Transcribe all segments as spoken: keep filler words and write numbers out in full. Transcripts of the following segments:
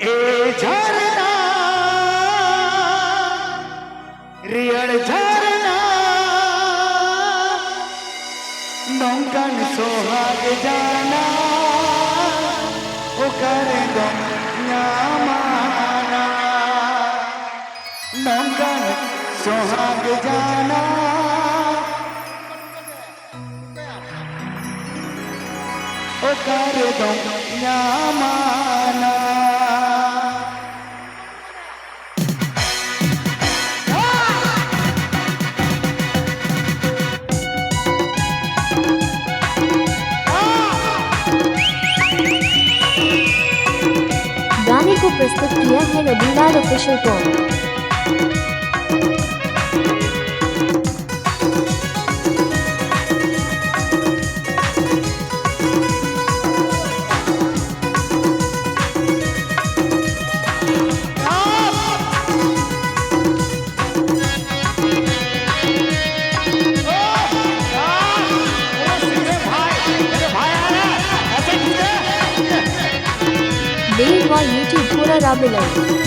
ᱮ ᱡᱷᱟᱨᱱᱟ, ᱨᱮᱭᱟᱲ ᱡᱷᱟᱨᱱᱟ, ᱱᱚᱝᱠᱟᱱ ᱥᱚᱦᱟᱜ ᱡᱟᱱᱟ ᱚᱠᱟᱨᱮ ᱫᱚᱢ ᱧᱟᱢᱟ ᱱᱟ? ᱱᱚᱝᱠᱟᱱ ᱥᱚᱦᱟᱜ ᱡᱟᱱᱟ ᱚᱠᱟᱨᱮ ᱫᱚᱢ ᱧᱟᱢᱟ ᱱᱟ? गाने को प्रस्तुत किया है रविलाल ऑफिशियल को। देव व YouTube पूरा राबिलन।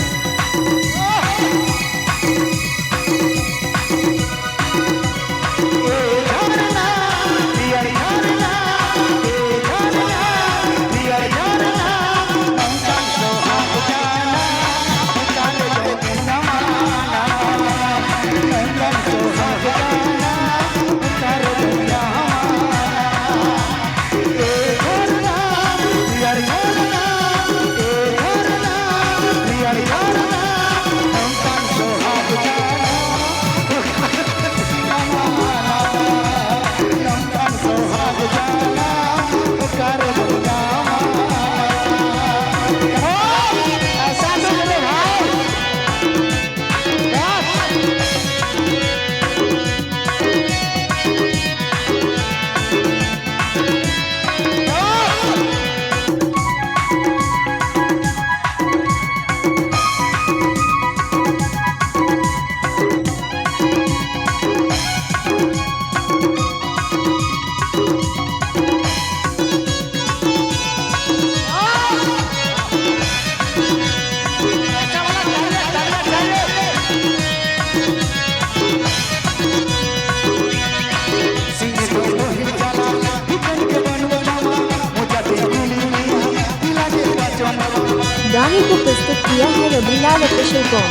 को प्रस्तुत किया है Ravilal official com.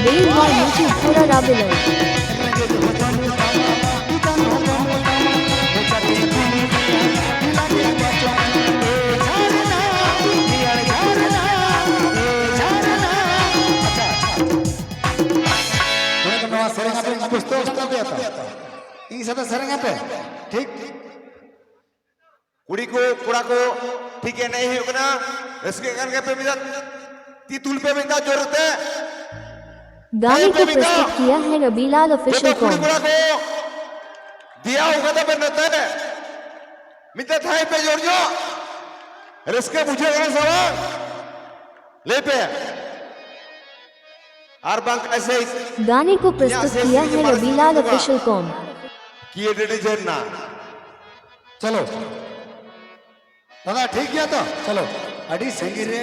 Made by YouTube Pura Rabilan. ᱱᱚᱰᱮ ᱫᱚ ᱱᱚᱣᱟ ᱥᱮᱨᱮᱧ ᱟᱯᱮ ᱯᱩᱥᱛᱟᱹᱣ ᱠᱟᱱ ᱛᱟᱯᱮᱭᱟ ᱛᱚ? ᱤᱧ ᱥᱟᱛᱮ ᱥᱮᱨᱮᱧ ᱟᱯᱮ, ᱴᱷᱤᱠ? ᱠᱩᱲᱤ ᱠᱚ, ᱠᱚᱲᱟ ᱠᱚ, ᱴᱷᱤᱠ ᱮᱱᱮᱡ ᱦᱩᱭᱩᱜ ᱠᱟᱱᱟ, ᱨᱟᱹᱥᱠᱟᱹᱜ ᱠᱟᱱ ᱜᱮᱭᱟ ᱯᱮ, ᱢᱤᱫ ᱫᱷᱟᱣ ᱛᱤ ᱛᱩᱞ ᱯᱮ, ᱢᱤᱫ ᱫᱷᱟᱣ ᱡᱳᱨ ᱛᱮ᱾ गाने को प्रस्तुत किया है रबीलाल ᱡᱚᱛᱚ ᱚफिशियल ᱠᱩᱲᱤ ᱠᱚᱢ। ᱠᱚᱲᱟ ᱠᱚ, ᱫᱮᱭᱟᱣ ᱠᱟᱛᱮ ᱯᱮ ᱱᱚᱛᱮ, ᱢᱤᱫ ᱫᱷᱟᱣ ᱛᱷᱟᱭ ᱯᱮ ᱡᱳᱨ ᱧᱚᱜ, ᱨᱟᱹᱥᱠᱟᱹ ᱵᱩᱡᱷᱟᱹᱜ ᱠᱟᱱᱟ ᱥᱮ ᱵᱟᱝ? ᱞᱟᱹᱭ ᱯᱮ᱾ ᱟᱨ ᱵᱟᱝᱠᱷᱟᱱ ᱥᱮ गाने को प्रस्तुत किया है रबीलाल ऑफिशियल कॉम। ᱠᱤᱭᱮ ᱰᱮᱰᱤ ᱡᱷᱟᱨᱱᱟ᱾ ᱪᱚᱞᱚ ᱫᱟᱫᱟ, ᱴᱷᱤᱠ ᱜᱮᱭᱟ ᱛᱚ? ᱪᱚᱞᱚ, ᱟᱹᱰᱤ ᱥᱟᱺᱜᱤᱧ ᱨᱮ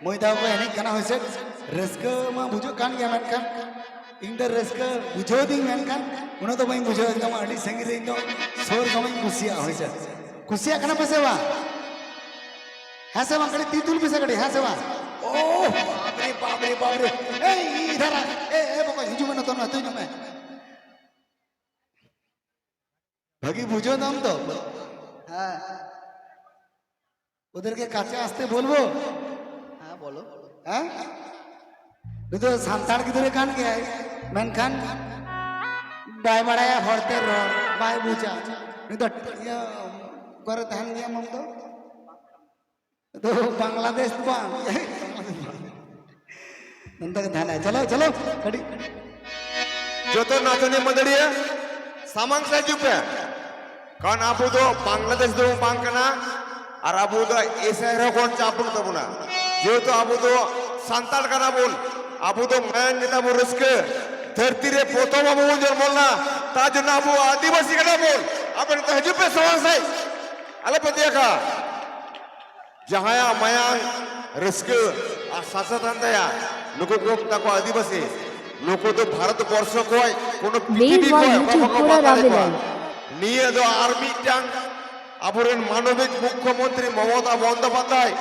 ᱢᱟᱹᱭ ᱛᱟᱠᱚ ᱠᱚ ᱮᱱᱮᱡ ᱠᱟᱱᱟ, ᱦᱳᱭ ᱥᱮ? ᱨᱟᱹᱥᱠᱟᱹ ᱢᱟ ᱵᱩᱡᱷᱟᱹᱜ ᱠᱟᱱ ᱜᱮᱭᱟ, ᱢᱮᱱᱠᱷᱟᱱ ᱤᱧ ᱫᱚ ᱨᱟᱹᱥᱠᱟᱹ ᱵᱩᱡᱷᱟᱹᱣ ᱫᱤᱧ, ᱢᱮᱱᱠᱷᱟᱱ ᱩᱱᱟᱹᱜ ᱫᱚ ᱵᱟᱹᱧ ᱵᱩᱡᱷᱟᱹᱣ ᱫᱟ᱾ ᱟᱹᱰᱤ ᱥᱟᱺᱜᱤᱧ ᱨᱮ ᱤᱧ ᱫᱚ ᱥᱩᱨ ᱫᱚᱢᱮᱧ ᱠᱩᱥᱤᱭᱟᱜᱼᱟ, ᱦᱳᱭ ᱥᱮ? ᱠᱩᱥᱤᱭᱟᱜ ᱠᱟᱱᱟ ᱯᱮ ᱥᱮ ᱵᱟᱝ? ᱦᱮᱸ ᱥᱮ ᱵᱟᱝ? ᱠᱟᱹᱴᱤᱡ ᱛᱤ ᱛᱩᱞ ᱯᱮᱥᱮ ᱠᱟᱹᱴᱤᱡ, ᱦᱮᱸ ᱥᱮ ᱵᱟᱝ? ᱳ ᱵᱟᱯᱨᱮ, ᱵᱟᱯᱨᱮ, ᱵᱟᱯᱨᱮ᱾ ᱮᱭ, ᱤᱫᱷᱟᱨ ᱟ᱾ ᱮ, ᱮ, ᱵᱚᱠᱚᱧ, ᱦᱤᱡᱩᱜ ᱢᱮ, ᱱᱚᱛᱮ, ᱱᱚᱛᱮ ᱦᱤᱡᱩᱜ ᱢᱮ᱾ ᱵᱷᱟᱹᱜᱤ ᱵᱩᱡᱷᱟᱹᱣ ᱫᱟᱢ ᱛᱚ? ᱦᱮᱸ᱾ ᱳᱫᱮᱨ ᱠᱮ ᱠᱟᱪᱮ ᱟᱥᱛᱮ ᱵᱚᱞᱵᱚ? ᱦᱮᱸ, ᱵᱚᱞ᱾ ᱦᱮᱸ? ᱱᱩᱭ ᱫᱚ ᱥᱟᱱᱛᱟᱲ ᱜᱤᱫᱽᱨᱟᱹ ᱠᱟᱱ ᱜᱮᱭᱟᱭ, ᱢᱮᱱᱠᱷᱟᱱ ᱵᱟᱭ ᱵᱟᱲᱟᱭᱟ ᱦᱚᱲᱛᱮ ᱨᱚᱲ, ᱵᱟᱭ ᱵᱩᱡᱟ᱾ ᱱᱩᱭ ᱫᱚ ᱤᱭᱟᱹ, ᱚᱠᱟᱨᱮ ᱛᱟᱦᱮᱱ ᱜᱮᱭᱟᱢ ᱟᱢ ᱫᱚ? ᱟᱫᱚ ᱵᱟᱝᱞᱟᱫᱮᱥ ᱫᱚ ᱵᱟᱝ᱾ ᱱᱚᱱᱛᱮ ᱜᱮ ᱛᱟᱦᱮᱱᱟ᱾ ᱪᱚᱞᱚ, ᱪᱚᱞᱚ, ᱟᱹᱰᱤ ᱡᱚᱛᱚ ᱱᱟᱪᱚᱱᱤᱭᱟᱹ ᱢᱟᱹᱫᱟᱹᱲᱤᱭᱟᱹ ᱥᱟᱢᱟᱝ ᱥᱮᱫ ᱦᱤᱡᱩᱜ ᱯᱮ᱾ ᱠᱟᱨᱚᱱ ᱟᱵᱚ ᱫᱚ ᱵᱟᱝᱞᱟᱫᱮᱥ ᱫᱚ ᱵᱟᱝ ᱠᱟᱱᱟ, ᱟᱨ ᱟᱵᱚ ᱫᱚ ᱮᱥᱟᱭ ᱨᱮᱦᱚᱸ ᱵᱚᱱ ᱪᱟᱯ ᱵᱟᱹᱱᱩᱜ ᱛᱟᱵᱚᱱᱟ᱾ ᱡᱮᱦᱮᱛᱩ ᱟᱵᱚ ᱫᱚ ᱥᱟᱱᱛᱟᱲ ᱠᱟᱱᱟ ᱵᱚᱱ, ᱟᱵᱚ ᱫᱚ ᱢᱟᱭᱟᱝ ᱜᱮᱛᱟ ᱵᱚᱱ ᱨᱟᱹᱥᱠᱟᱹ᱾ ᱫᱷᱟᱹᱨᱛᱤ ᱨᱮ ᱯᱨᱚᱛᱷᱚᱢ ᱟᱵᱚ ᱵᱚᱱ ᱡᱚᱱᱢᱚ ᱞᱮᱱᱟ, ᱛᱟᱨ ᱡᱚᱱᱱᱚ ᱟᱵᱚ ᱟᱹᱫᱤᱵᱟᱹᱥᱤ ᱠᱟᱱᱟ ᱵᱚᱱ᱾ ᱟᱯᱮ ᱱᱤᱛᱚᱜ ᱦᱤᱡᱩᱜ ᱯᱮ ᱥᱟᱢᱟᱝ ᱥᱮᱫ, ᱟᱞᱚᱯᱮ ᱫᱮᱭᱟ ᱠᱟᱜᱼᱟ᱾ ᱡᱟᱦᱟᱸᱭᱟᱜ ᱢᱟᱭᱟᱝ, ᱨᱟᱹᱥᱠᱟᱹ ᱟᱨ ᱥᱟᱨᱥᱟ ᱛᱟᱦᱮᱱ ᱛᱟᱭᱟ, ᱱᱩᱠᱩ ᱠᱚ ᱢᱮᱛᱟ ᱠᱚᱣᱟ ᱟᱹᱫᱤᱵᱟᱹᱥᱤ᱾ ᱱᱩᱠᱩ ᱫᱚ ᱵᱷᱟᱨᱚᱛ ᱵᱚᱨᱥᱚ ᱠᱷᱚᱱ ᱠᱳᱱᱳ ᱯᱨᱤᱛᱷᱤᱵᱤ ᱠᱷᱚᱱ ᱚᱠᱚᱭ ᱵᱟᱠᱚ ᱵᱟᱫ ᱫᱟᱲᱮ ᱠᱚᱣᱟ᱾ ᱱᱤᱭᱟᱹ ᱫᱚ ᱟᱨ ᱢᱤᱫᱴᱟᱝ ᱟᱵᱚᱨᱮᱱ ᱢᱟᱱᱚᱵᱤᱠ ᱢᱩᱠᱠᱷᱚᱢᱚᱱᱛᱨᱤ ᱢᱚᱢᱚᱛᱟ ᱵᱚᱱᱫᱚᱯᱟᱫᱽᱫᱷᱟᱭ,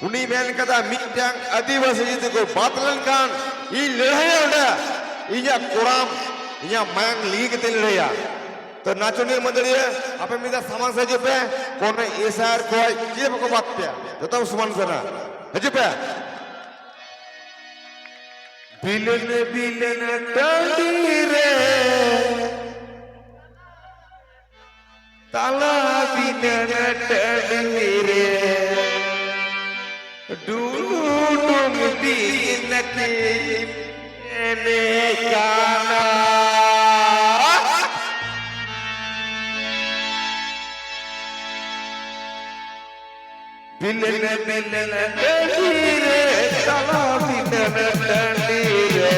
ᱩᱱᱤ ᱢᱮᱱ ᱠᱟᱫᱟ, ᱢᱤᱫᱴᱟᱝ ᱟᱹᱫᱤᱵᱟᱹᱥᱤ ᱡᱩᱫᱤ ᱠᱚ ᱵᱟᱫ ᱞᱮᱱᱠᱷᱟᱱ ᱤᱧ ᱞᱟᱹᱲᱦᱟᱹᱭᱟ ᱚᱸᱰᱮ, ᱤᱧᱟᱹᱜ ᱠᱚᱲᱟᱢ, ᱤᱧᱟᱹᱜ ᱢᱟᱭᱟᱝ ᱞᱤᱸᱜᱤ ᱠᱟᱛᱮ ᱞᱟᱹᱲᱦᱟᱹᱭᱟ᱾ ᱛᱚ ᱱᱟᱪᱚᱱᱤᱭᱟᱹ ᱢᱟᱹᱫᱟᱹᱲᱤᱭᱟᱹ, ᱟᱯᱮ ᱢᱤᱫ ᱫᱷᱟᱣ ᱥᱟᱢᱟᱝ ᱥᱮᱫ ᱦᱤᱡᱩᱜ ᱯᱮ, ᱠᱳᱱᱳ ᱮᱥᱟᱭᱟᱨ ᱠᱷᱚᱡ ᱪᱮᱫ ᱵᱟᱠᱚ ᱵᱟᱫ ᱯᱮᱭᱟ, ᱡᱚᱛᱚ ᱥᱚᱢᱟᱱ ᱠᱟᱱᱟ᱾ ᱦᱤᱡᱩᱜ ᱯᱮ᱾ ᱵᱤᱞᱟᱹᱱ ᱵᱤᱞᱟᱹᱱ ᱴᱟᱺᱰᱤ ᱨᱮ, ᱛᱟᱞᱟ ᱵᱤᱞᱟᱹᱱ ᱴᱟᱺᱰᱤ ᱨᱮ, ᱰᱩᱞᱩᱰᱩᱝ ᱵᱤᱞᱟᱹᱱ ᱠᱤᱱ ᱮᱱᱮᱡ ᱠᱟᱱᱟ᱾ ᱵᱤᱞᱟᱹᱱ ᱵᱤᱞᱟᱹᱱ ᱴᱟᱺᱰᱤ ᱨᱮ, ᱛᱟᱞᱟ ᱵᱤᱞᱟᱹᱱ ᱴᱟᱺᱰᱤ ᱨᱮ᱾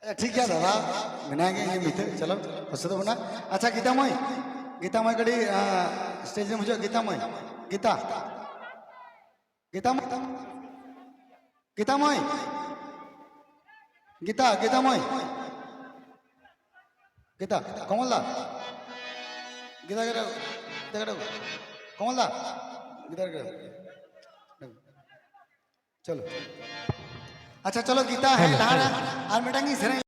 ᱟᱪᱪᱷᱟ, ᱴᱷᱤᱠ ᱜᱮᱭᱟ ᱫᱟᱫᱟ, ᱢᱮᱱᱟᱭ ᱜᱮ ᱤᱧ ᱵᱷᱤᱛᱟᱹᱨ, ᱪᱚᱞᱚ, ᱚᱥᱩᱵᱤᱫᱷᱟ ᱵᱟᱹᱱᱩᱜᱼᱟ᱾ ᱟᱪᱪᱷᱟ, ᱜᱤᱛᱟ ᱢᱟᱹᱭ, ᱜᱤᱛᱟ ᱢᱟᱹᱭ ᱠᱟᱹᱴᱤᱡ, ᱟᱸ, ᱥᱴᱮᱡ ᱨᱮᱢ ᱦᱤᱡᱩᱜᱼᱟ, ᱜᱤᱛᱟ ᱢᱟᱹᱭ, ᱜᱤᱛᱟ, ᱜᱤᱛᱟ ᱢᱟᱹᱭ, ᱜᱤᱛᱟ ᱢᱟᱹᱭ, ᱜᱤᱛᱟ, ᱜᱤᱛᱟ ᱢᱟᱹᱭ, ᱜᱤᱛᱟ, ᱠᱚᱢᱚᱞ ᱫᱟ, ᱜᱤᱛᱟ, ᱜᱤᱛᱟ, ᱜᱤᱛᱟ, ᱠᱚᱢᱚᱞ ᱫᱟ, ᱜᱤᱛᱟ, ᱜᱤᱛᱟ᱾ ᱪᱚᱞᱚ᱾ ᱟᱪᱪᱷᱟ, ᱪᱚᱞᱚ, ᱜᱤᱛᱟ, ᱦᱮᱸ, ᱦᱮᱞᱳ, ᱞᱟᱦᱟ ᱨᱮ ᱦᱮᱞᱳ᱾ ᱟᱨ ᱢᱤᱫᱴᱟᱝ ᱤᱧ ᱥᱮᱨᱮᱧ